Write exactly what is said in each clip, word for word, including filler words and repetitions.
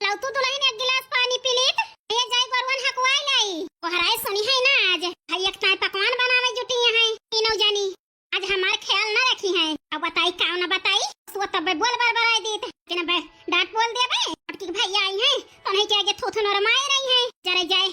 लौतू दुलहिन एक गिलास पानी पी लीत, ये जाई गोरुअन हकवाई लाई। कोहराए सुनी है ना आज, भाई एक ताई पकवान बनावे जुटी हैं तीनों जनी। आज हमार ख्याल ना रखी हैं। अब बताई काव ना बताई, सो तब्बे बोल बरबराई दीत। लेकिन अबे डांट बोल देबे, छोटकी के भैया आई हैं, तो नहीं के आगे थूथन और माए रही हैं। जरे जाए,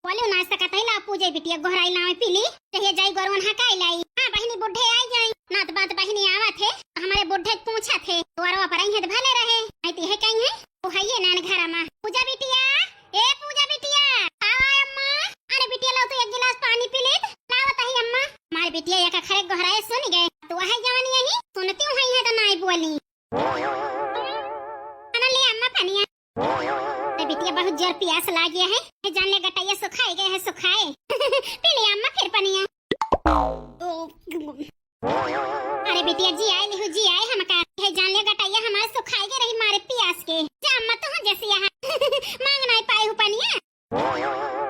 बोलियो ना सकत है, ला पूजे बिटिया गोहराई लावे पीली, चाहिए जाई गोरुअन हकाई लाई। हाँ बहिनी बुढ़े आई जाई, नात बात बहिनी आवत है, तो हमारे बुढ़े पूछत है, द्वारवा पर आई है तो भले रहे, नहीं तो यह कहीं है, वो है ये नैन घर मा। पूजा बिटिया, ए पूजा बिटिया, आवा अम्मा। अरे बिटिया, लाओ तो एक गिलास पानी पी लेत। लावत ही अम्मा। हमारे बिटिया एक अखरे गोहराए सुन गए, तो वह जवन यही सुनती हूँ है तो नाई बोली। अरे ले अम्मा पनिया। अरे बिटिया, बहुत जोर प्यास लाग गया है, ये जान ले गटैया सुखाए गए है, सुखाए। पी ले अम्मा फिर पनिया। ओ, अरे बिटिया, जी आए लिहू, जी आए हमका। हे जान ले गटैया हमार सुखाई गे रही मारे पियास के। जा अम्मा तू जैसे यहाँ मांग नाई पाए हूँ पनिया।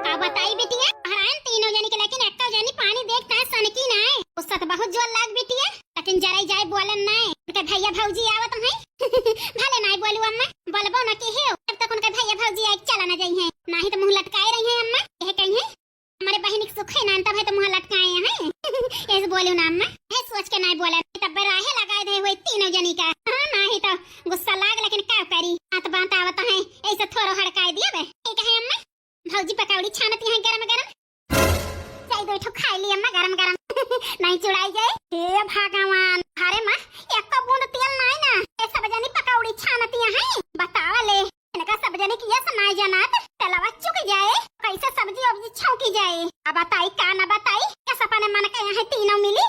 का बताई बिटिया, हरान तीनों जनी के, लेकिन एक्को जनी पानी देख ताए सनकी नाए। गुस्सा तो बहुत जोर लाग बिटिया, लेकिन जराई जाए बोलन नाए। उनके भैया भौजी आवत हैं। भले नाई बोलू अम्मा, बोलबो न के हो, जब तक उनके भैया भौजी आए चला न जाई हैं, नाही तो मुंह लटकाए रही हैं अम्मा। यह कही हैं, हमारे बहिनी के सुखे ना, तब है तो मुंह लटकाए हैं। ऐसे बोलू ना अम्मा, है सोच के नाई बोला, तब राहे लगाए दे हुए तीनों जनी का। हाँ, नाही तो गुस्सा लाग, लेकिन का करी, हाथ बांध आवत है, ऐसे थोड़ो हड़काए दिया बे। ठीक है अम्मा, भौजी पकौड़ी छानती हैं गरम गरम, जाई दो ठो खाई ली अम्मा गरम गरम। नहीं चुड़ाई जाए। हे भगवान, अरे माँ, एक बूंद तेल नाई ना, ये सब जनी पकौड़ी छानती हैं, बतावा ले। इनका सब जने की यस नाई जनात, तेलवा चुक जाए, कैसे सब्जी वब्जी छौंकी जाए। अब बताई का ना बताई, यस अपने मन के यहाँ तीनों मिली,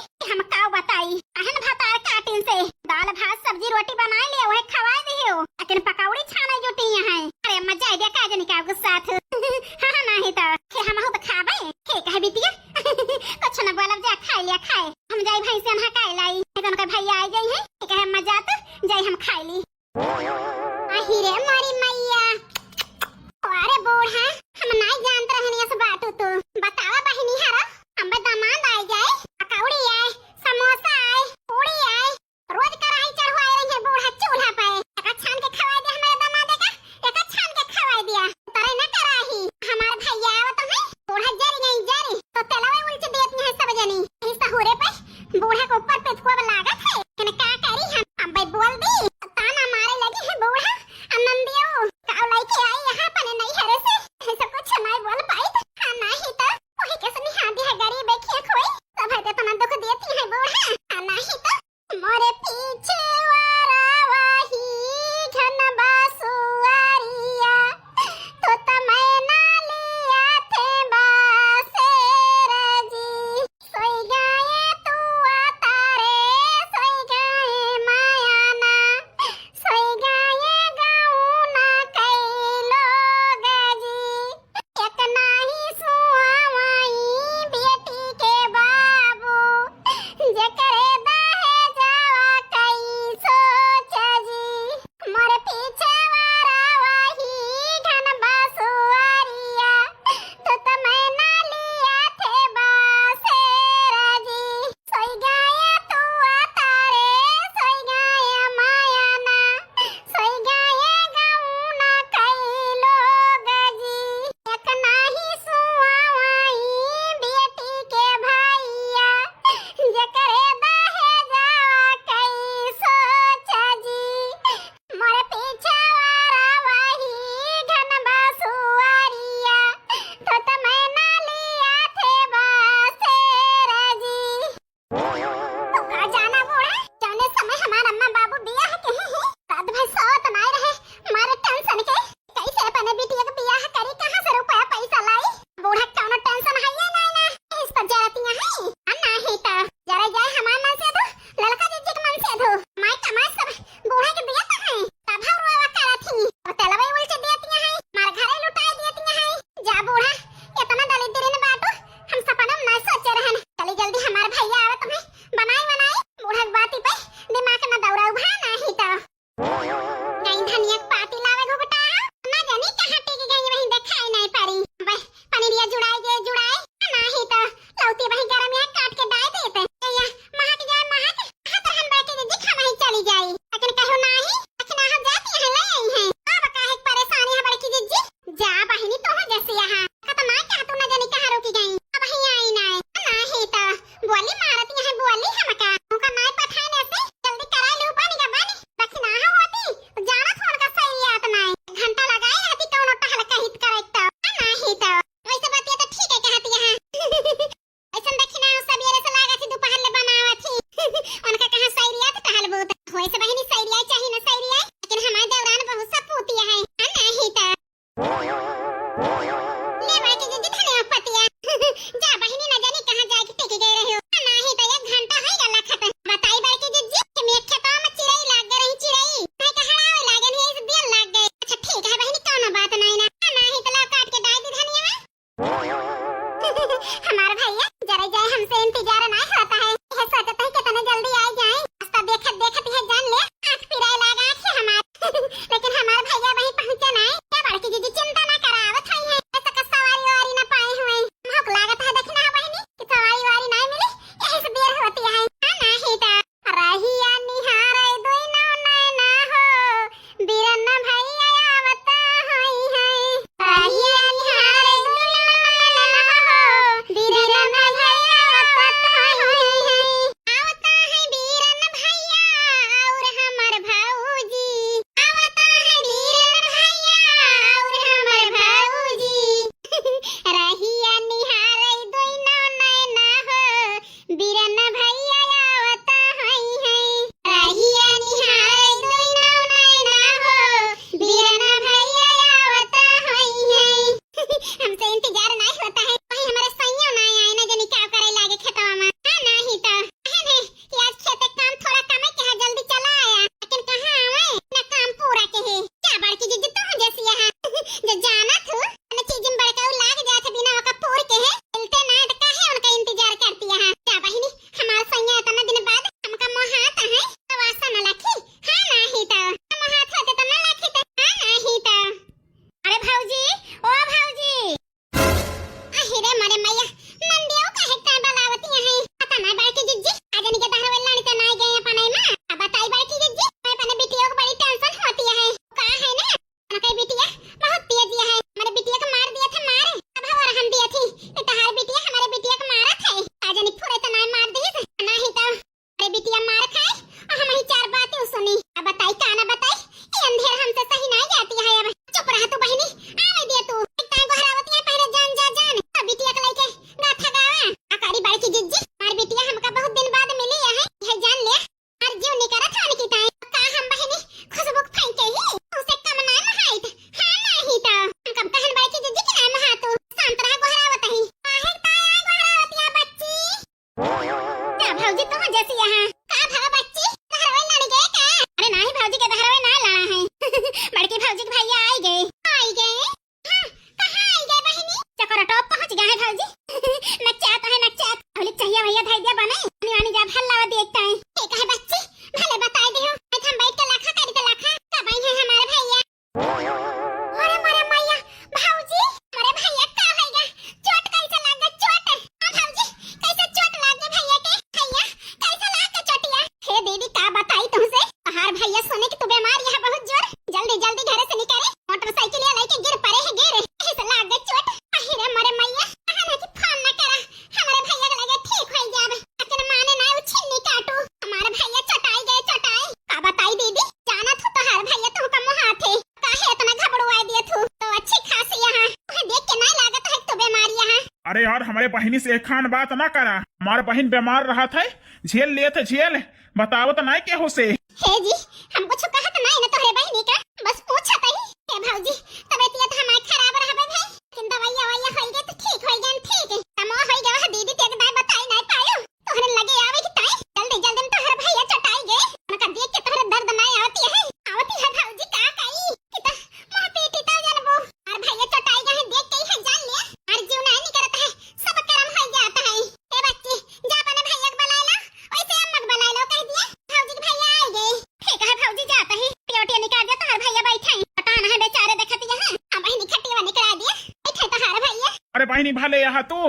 और हमरे बहिनी से एखान बात ना करा। हमार बहिन बीमार रहत है, झेल लेत है, झेल। बतावत नाई केहू से। हे जी, हम कुछ कहत नाई न तोहरे बहिनी का, बस पूछत ही। ए भौजी, तबियत तो हमार खराब रहबे भाई, लेकिन दवाइया ववाइया होई गए तो ठीक होई गए, ठीक। तमो होई गए दीदी, ते एक दाई बताई नाई पायो। तोहरे लगे आवे की ताई, जल्दी जल्दी में तोहर भैया चटाई गए। उनका देख के तोहरे दर्द नाई आवती है, आवती है भौजी का कई। कि तो मुंह पीटी तो जानबो। और भैया चटाई गए हैं, देख के ही है जान लिया। और जीव नाई निकलता है, सब कर्म हो जाता है। ए बच्ची, जा अपने भैया के बुला ला, वैसे अम्मा के बुला लो, कह दिया भौजी के भैया आ गए। ठीक है भौजी, जाता ही पियोटिया निकाल दे, तोहर भैया बैठे हैं, पटान है बेचारे देखती है। अब बहिनी खटिया निकला दिया, बैठे तोहर भैया। अरे बहिनी भले यहाँ तू